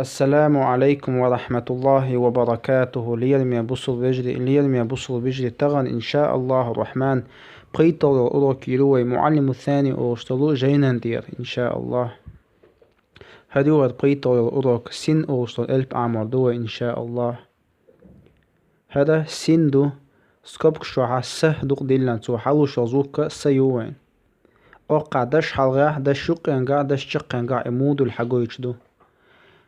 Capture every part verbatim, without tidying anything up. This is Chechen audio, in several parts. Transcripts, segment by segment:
Ассаламу алейкум ва рахматуллахи ва баракатуху. Лераме бусул вежри, лераме бусул вежри, таган, иншааллаху рахман, пхийтталгӀа урок йир вай МуаллимуссаНи олуш долу жайнан тӀера, иншааллах. ХӀара ю вай пхийтталгӀа урок, син олуш долу элп Ӏамор ду вай, иншааллах. ХӀара син ду, скобка чохь са дукха диллина, цо хьалуш йолу звукка са ю вайн. Оккхахь даш хьалхахь, даш юккъенгахь, даш чаккхенгахь и модуль хьагойтуш ду.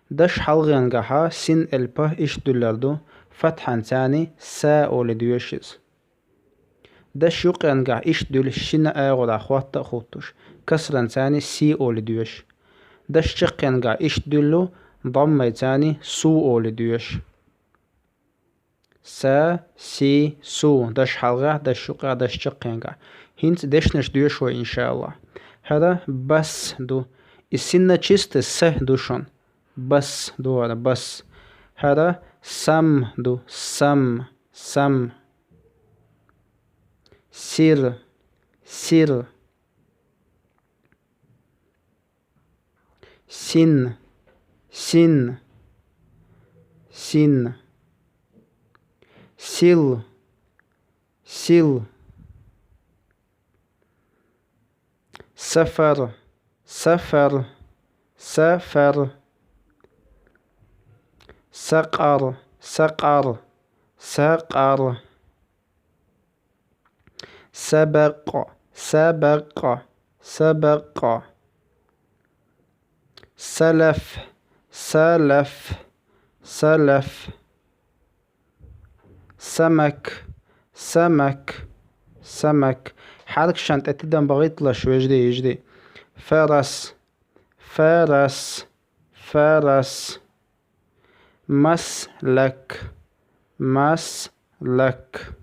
Даш хьалхенгахьа син элпа иштта дуьллур ду, фатхьанцани са олий доьшу иза. Даш юккъенгахь иштта дуьллуш шина агӀора хотта а хуттуш, касранцани си олий доьшу. Даш чаккхенгахь иштта дуьллу, даммайцани су олий доьшу. Са, си, су, даш хьалхахь, даш юккъехь, даш чаккхенгахь. ХӀинца дешнаш доьшу вай, иншааллах. ХӀара бас ду. И синна чисто са ду шуна. Бас ду хӀара, бас. ХӀара сам ду, сам, сам. Сир, сир. Син, син, син. Сил, сил. Сафар, сафар, сафар. Сакъар, сакъар, сакъар. Сабакъ, сабакъ, сабакъ. Салаф, салаф, салаф. Самак, самак, самак. Хьаркашан тӀе тидам бахийталаш, вежарий, йижарий. Фарас, фарас, фарас. Маслак, маслак.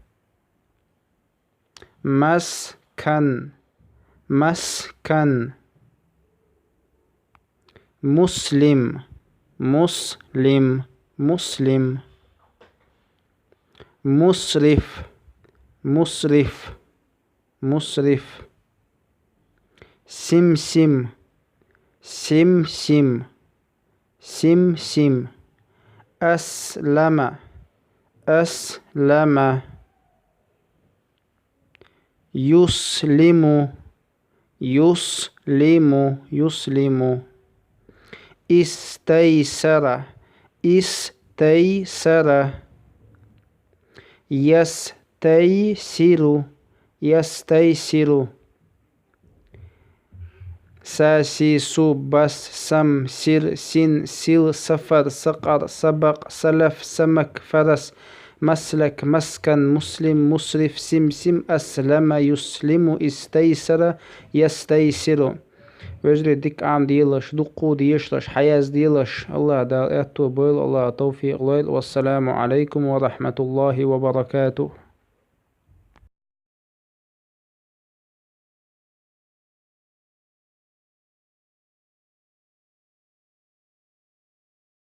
Маскан, маскан. Муслим, муслим, муслим. Мусриф, мусриф, мусриф. Симсим, симсим, симсим. Аслама, аслама. Юслиму, юслиму, юслиму. Истайсара, истайсара. Ястайсиру, ястайсиру. Са, си, су, бас, сам, сир, син, сил, сафар, сакъар, сабакъ, салаф, самак, фарас, маслак, маскан, муслим, мусриф, симсим, аслама, юслиму, истайсара, ястайсиру. Вежарий, дика Ӏамаделаш, дуккха дешалаш, хьаязделаш. АллахӀ Дала аьтто бойла, АллахӀа тавфикъ лойла. Вассаламу алейкум ва рахматуллахи ва баракатух.